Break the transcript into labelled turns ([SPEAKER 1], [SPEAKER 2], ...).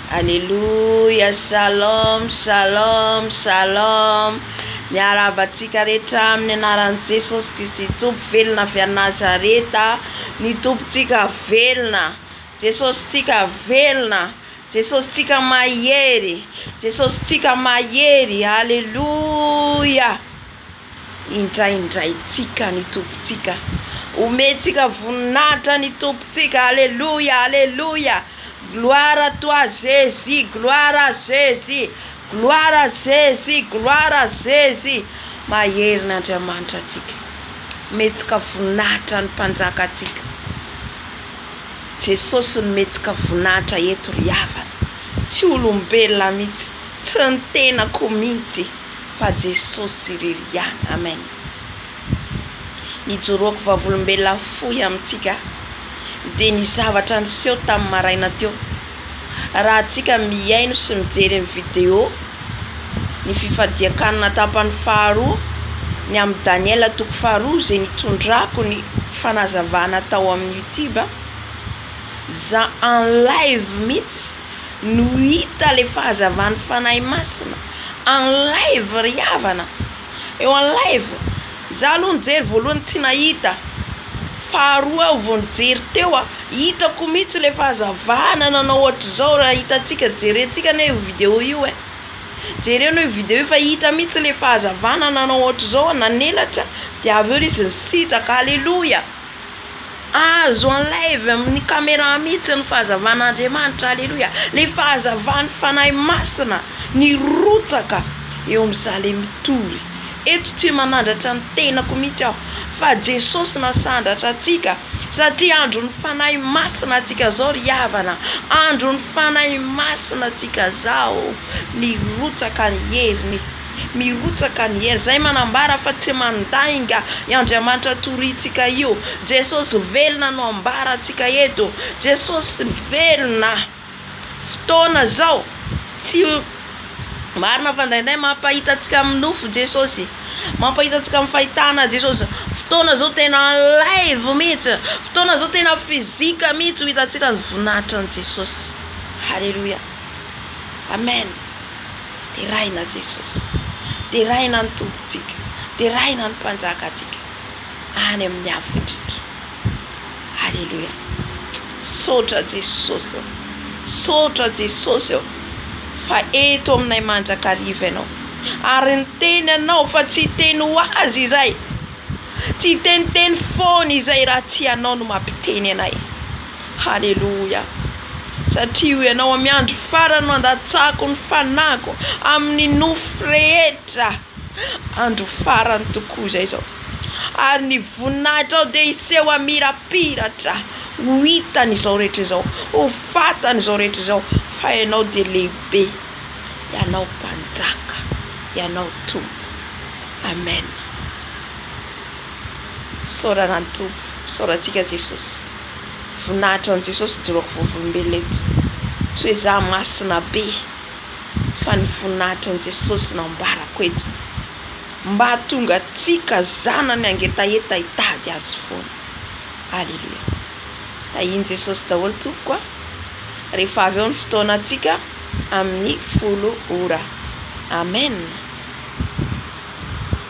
[SPEAKER 1] Aleloia shalom shalom shalom miarahaba antsika rehetra amin'ny anaran'i Jesosy Kristy Tompo velona avy any Nazareta ny Tompontsika velona Jesosintsika velona Jesosintsika mahery Jesosintsika mahery aleloia. Indraindraintsika ny Tompontsika. Omentsika voninahitra ny Tompontsika. Aleloia, aleloia. Gloire à toi Jésus, gloire à Jésus, gloire à Jésus, gloire à Jésus. Mahery ny Andriamanitra antsika. Omentsika voninahitra ny Mpanjaka antsika. Jesosy no omentsika voninahitra eto ry havana. Tsy olombelona mihitsy, tsy ny tenako mihitsy. fa Jesosy irery ihany. Amen. Nijoroako vavolombelona fohy amintsika dia ny zavatra niseho tamin'ny maraina teo. Raha antsika mihaino sy mijery ny video ny fifadian-kanina tapany faharoa ny amin'ny Daniela toko faharoa izay nitondrako ny fanazavana tao amin'ny YouTube, za en live mihitsy no hita le fahazavan'ny Fanahy Masina en live ry havana, eo en live, za aloha nijery voalohany tsy nahita, faharoa aho vao nijery teo a, hitako mihitsy le fahazavana nanao ohatr'izao raha hitantsika jerentsika anie io video io e, jereo anie io video io fa hita mihitsy le fahazavana nanao ohatr'izao nanelatra de avy eo izy nisintaka, aleloia. Azo en live amin'ny camera mihitsy ny fahazavan'Andriamanitra, aleloia, le fahazavan'ny Fanahy Masina nirotsaka eo amin'izaho le mitory. Eto tsy manandratra ny tenako mihitsy aho fa Jesosy nasandratra antsika satria andron'ny Fanahy Masina antsika zao ry havana, andron'ny Fanahy Masina antsika zao, mirotsaka ny heriny. Mirotsaka ny hery. Zay manambara fa tsy mandainga i Andriamanitra torintsika io. Jesosy velona no ambarantsika eto. Jesosy velona. Fotoana zao tsy marina fa indraindray mampahita antsika amin'ny nofo Jesosy. Mampahita antsika amin'ny fahitana Jesosy. Fotoana zao tena live mihitsy. Fotoana zao tena physique mihitsy ho hitantsika ny voninahitran'i Jesosy. Haleloia. Amen. Deraina Jesosy, deraina ny Tompontsika, deraina ny Mpanjakantsika any amin'ny avo indrindra. Aleloia. Misaotra Jesosy ô. Misaotra Jesosy ô. Fa eto aminay mandrakariva Ianao. Ary niteny Ianao fa tsy hiteny ho azy izay. Tsy hiteniteny foana izay raha tsy Ianao no mampiteny anay. Haleloia! Satria hoy Ianao, Amin'ny andro farany no handatsako ny fanahiko amin'ny nofo rehetra. Andro farany tokoa izay izao. Ary ny voninahitrao dia hiseho hamirapiratra, ho hitan'izao rehetra izao, ho fantan'izao rehetra izao fa Ianao dia lehibe, Ianao Mpanjaka, Ianao Tompo. Amen. Isaorana ny Tompo, isaorantsika Jesosy. Voninahitra an'i Jesosy ijoroako vavolombelona eto. Tsy hoe za masina be fa ny voninahitra an'i Jesosy no ambarako eto. Mba hahatonga antsika zanany hangetaheta hitady Azy foana. Aleloia. Tahian'i Jesosy daholo tompoko a. Rehefa avy eo ny fotoanantsika amin'ny folo ora. Amen.